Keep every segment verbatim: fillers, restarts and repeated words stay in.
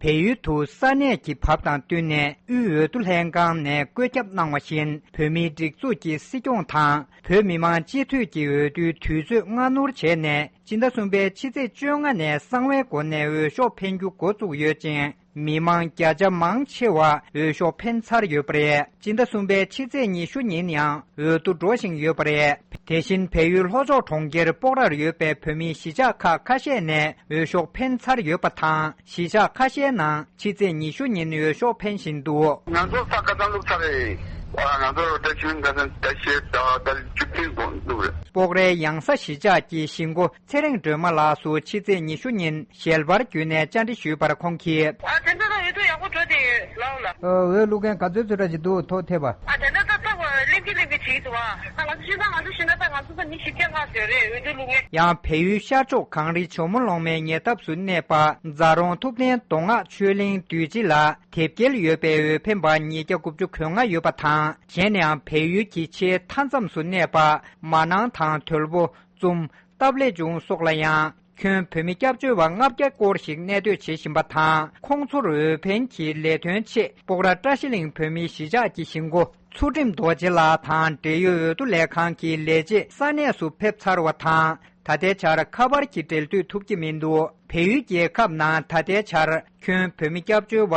བལ་ཡུལ་དུ་ས་གནས་ཀྱི་བབ་དང་བསྟུན་ནས་དབུས་འོས་བསྡུ་ལྷན་ཁང་ནས་བཀོད་ཁྱབ་གནང་བ་བཞིན། བོད་མིའི་སྒྲིག་འཛུགས་ཀྱི་སྲིད་སྐྱོང་དང་། བོད་མི་མང་སྤྱི་འཐུས་ཀྱི་འོས་བསྡུའི་དུས་ཚོད་སྔ་སྣུར་བྱས་ནས། སྤྱི་ཟླ་གསུམ་པའི་ཕྱི་ཚེས་བཅོ་ལྔ་ནས་གསང་བའི་སྒོ་ནས་འོས་ཤོག་འཕེན་རྒྱུ་འགོ་བཙུགས་ཡོད་ཅིང་། མི་མང་བརྒྱ་ཆ་མང་ཆེ་བ་འོས་ཤོག་འཕེན་ཚར་ཡོད་པ་རེད། སྤྱི་ཟླ་གསུམ་པའི་ཕྱི་ཚེས་ཉི་ཤུ་ཉིན་ཡང་འོས་བསྡུ་འགྲོ་བཞིན་ཡོད་པ་རེད། དེ་བཞིན་བལ་ཡུལ་ལྷོ་ཕྱོགས་གྲོང་ཁྱེར་སྤོག་རར་ཡོད་པའི་བོད་མིའི་གཞིས་ཆགས་ཁག་ཁ་ཤས་ནས་འོས་ཤོག་འཕེན་ཚར་ཡོད་པ་དང་། གཞིས་ཆགས་ཁ་ཤས་ནང་ཕྱི་ཚེས་ཉི་ཤུ་ཉིན་འོས་ཤོག་འཕེན་བཞིན་འདུག། ང་ཚོ་ས་ཁ་སང་བླུགས་ཚར་རེད། ང་ཚོ་ད་ཆུ་ལིང་ཁ་སང་ད་ཤེད་ད་ད་བཅུ་བདུན་གོང་བླུགས་རེད། སྤོག་རའི་ཡང་ས་གཞིས་ཆགས་ཀྱི་གཞིས་འགོ་ཚེ་རིང་སྒྲོལ་མ་ལགས་སུ་ཕྱི་ཚེས་ཉི་ཤུ་ཉིན་ཞལ་པར་བརྒྱུད་ནས་བཅར་འདྲི་ཞུས་པར། ཁོང་གིས། ཨ་དེ་འདྲ་ད་འོས་བསྡུ་ཡག་པོ་འགྲོ་བསྡད་ཡོད་ལགས་ལ། ཨ་འོས་བླུག་མཁན་ག་ཚོད་ཚོད་འདྲ་ཞིག་འདུག་ཐོ་ཐེབས་པ། ཨ་དེ་འདྲ་ད་ལྟ་བ་ལེན་གི་ལེན་གི་བྱེད་ཀྱི་འདུག་ཨ། ད་ང་ཚོ་ཤེས་ན་ང་ཚོ་ཤེས་ན་ད་ང་ཚོ་ད་མི་བཞི་བརྒྱ་ལྷག་ཡོད་རེད་འོས་བསྡུ་བླུག་མཁན། ཡང་བལ་ཡུལ་ཤར་ཕྱོགས་གངས་རི་ཇོ་མོ་གླང་མའི་ཉེ་འདབས་སུ་གནས་པ་རྫ་རོང་ཐུབ་བསྟན་མདོ་སྔགས་ཆོས་གླིང་འདུས་སྤྱི་ལ་དེབ་སྐྱེལ་ཡོད་པའི་འོས་འཕེན་པ་ཉིས་བརྒྱ་དགུ་བཅུ་གོ་ལྔ་ཡོད་པ་དང་། གཞན་ཡང་བལ་ཡུལ་གྱི་ཆེས་མཐའ་མཚམས་སུ་གནས་པ་མ་ནང་དང་དོལ་པོ། ཙུམ། སྟབས་ལེགས་ཆུང་སོགས་ལ་ཡང་ཁྱོན་བོད་མི་སྐྱབས་བཅོལ་བ་ལྔ་བརྒྱ་སྐོར་ཞིག་གནས་སྡོད་བྱེད་བཞིན་པ་དང་། ཁོང་ཚོར་འོས་འཕེན་གྱི་ལས་དོན་ཆེད་སྤོག་ར་བཀྲ་ཤིས་གླིང་བོད་མིའི་གཞིས་ཆགས་ཀྱི་གཞིས་འགོ་ཚུལ་ཁྲིམས་རྡོ་རྗེ་ལགས་དང་འབྲེལ་ཡོད་འོས་བསྡུ་ལས་ཁང་གི་ལས་བྱེད་ས་གནས་སུ་ཕེབས་ཚར་བ་དང་། ད་ལྟའི་ཆར་ཁ་པར་གྱི་འབྲེལ་མཐུད་ཐུབ་ཀྱི་མི་འདུག། བལ་ཡུལ་རྒྱལ་ཁབ་ནང་ད་ལྟའི་ཆར་ཁྱོན་བོད་མི་སྐྱབས་བཅོལ་བ་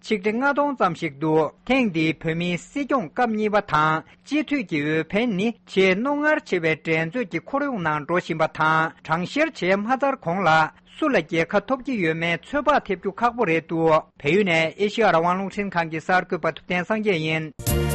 ཆིག་ཁྲི་ལྔ་སྟོང་ཙམ་ཞིག་འདུག། ཐེངས་འདིའི་བོད་མིའི་སྲིད་སྐྱོང་སྐབས་གཉིས་པ་དང་སྤྱི་འཐུས་ཀྱི་འོས་འཕེན་ནི་ཆེས་རྣོ་ངར་ཆེ་བའི་འགྲན་རྩོད་ཀྱི་ཁོར་ཡུག་ནང་འགྲོ་བཞིན་པ་དང་། གྲངས་བཤེར་བྱས་མ་ཚར་གོང་ལ་སུ་ལ་རྒྱལ་ཁ་ཐོབ་ཀྱི་ཡོད་མེད་ཚོད་དཔག་ཐེབས་རྒྱུ་ཁག་པོ་རེད་འདུག། བལ་ཡུལ་ནས་ཨེ་ཤེ་ཡ་རང་དབང་རླུང་འཕྲིན་ཁང་གི་གསར་འགོད་པ་ཐུབ་བསྟན་སངས་རྒྱས་ཡིན།